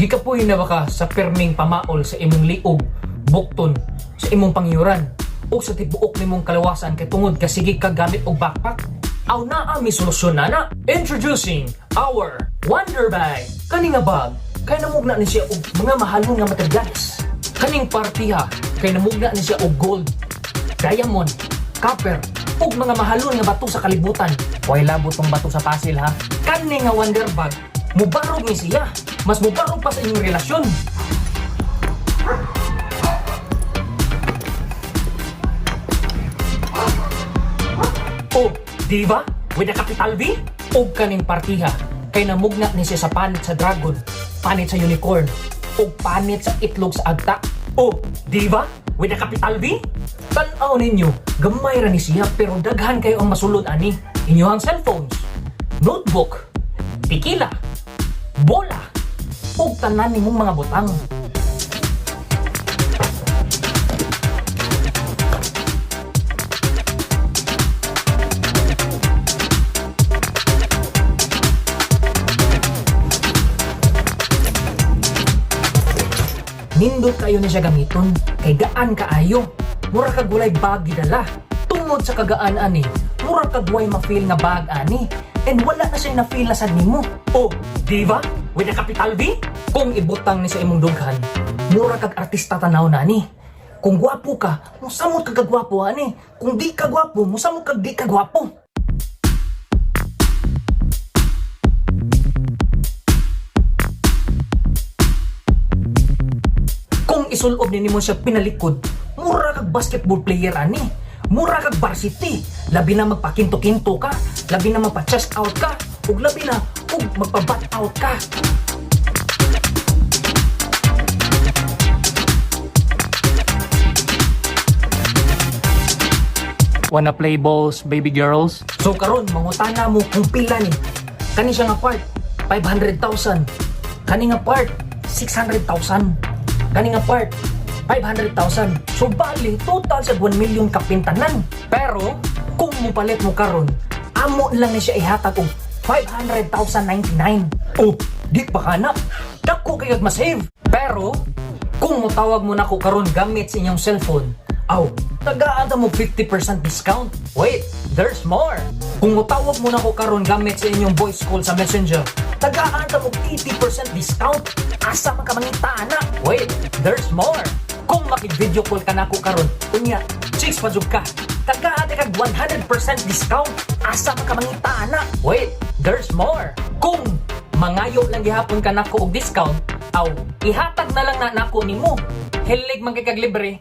Gikapoy na ba ka sa perming pamaol sa imong liog, bukton, sa imong pangyuran, o sa tibuok nimong kalawasan kay tungod ka sige ka gamit og backpack? Aw, naa mi solusyon na na. Introducing our Wonder Bag. Kani nga bag, kay namugna ni siya og mga mahalon nga materyales. Kaning partiha, kay namugna ni siya og gold, diamond, copper, ug mga mahalon nga bato sa kalibutan. Way labot tong bato sa pasil, ha. Kani nga Wonder Bag, mubarog ni siya. Mas mubarog pa sa inyong relasyon. Oh, di ba? With a capital V? Og kaning partiha, kay namugna ni siya sa panit sa dragon, panit sa unicorn, ug panit sa itlog sa agta. Oh, di ba? With a capital V? Tan-aw ninyo, gamay ra ni siya pero daghan kayo ang masulod ani. Inyong cellphones, notebook, tequila, bola, ug tanan nimong mga butang. Nindot kayo ni siya gamiton kay gaan kaayo. Mura kag walay bag gidala. Tungod sa kagaan ani, mura kag way ma-feel nga bag ani. And wala na siya na-feel na sad nimo. Oh, di ba? With a capital V? Kung ibutang ni sa imong dughan, mura kag artista tanaw na ni. Kung gwapo ka, musamot ka kagwapo ani. Kung di ka gwapo, musamot kag di ka gwapo. Kung isulob ni nimo siya pinalikod, mura kag basketball player ani. Mura kag varsity. Labi na magpakinto-kinto ka, labi na magpa-chest out ka, ug labi na ug magpa-butt out ka. Wanna play balls, baby girls? So karon mangutana mo kung pila ni. Kani siya nga part 500,000. Kani nga part 600,000. Kani nga part 500,000. So bali total sa 1 million kapin tanan. Pero kung mopalit mo karon, amo lang ni siya ihatag og 500,099. Oh, di pa kana. Dako kay kag ma-save. Pero kung motawag mo nako karon gamit sa inyong cellphone, aw, tagaan ta mo 50% discount. Wait, there's more. Kung motawag mo nako karon gamit sa inyong voice call sa Messenger, tagaan ta mo 80% discount. Asa man ka mangita ana? Wait, there's more. Kung maki-video call ka nako karon, unya, chicks pa jud ka. Tagaan ta kag 100% discount. Asa man ka mangita ana? Wait, there's more. Kung mangayo lang gihapon ka nako og discount, aw, ihatag na lang na nako nimo. Hilig man kay kag libre.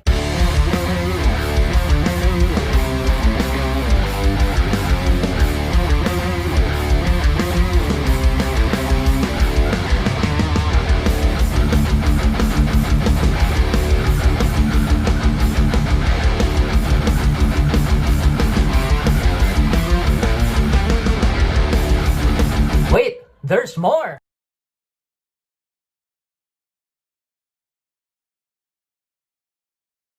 Wait, there's more.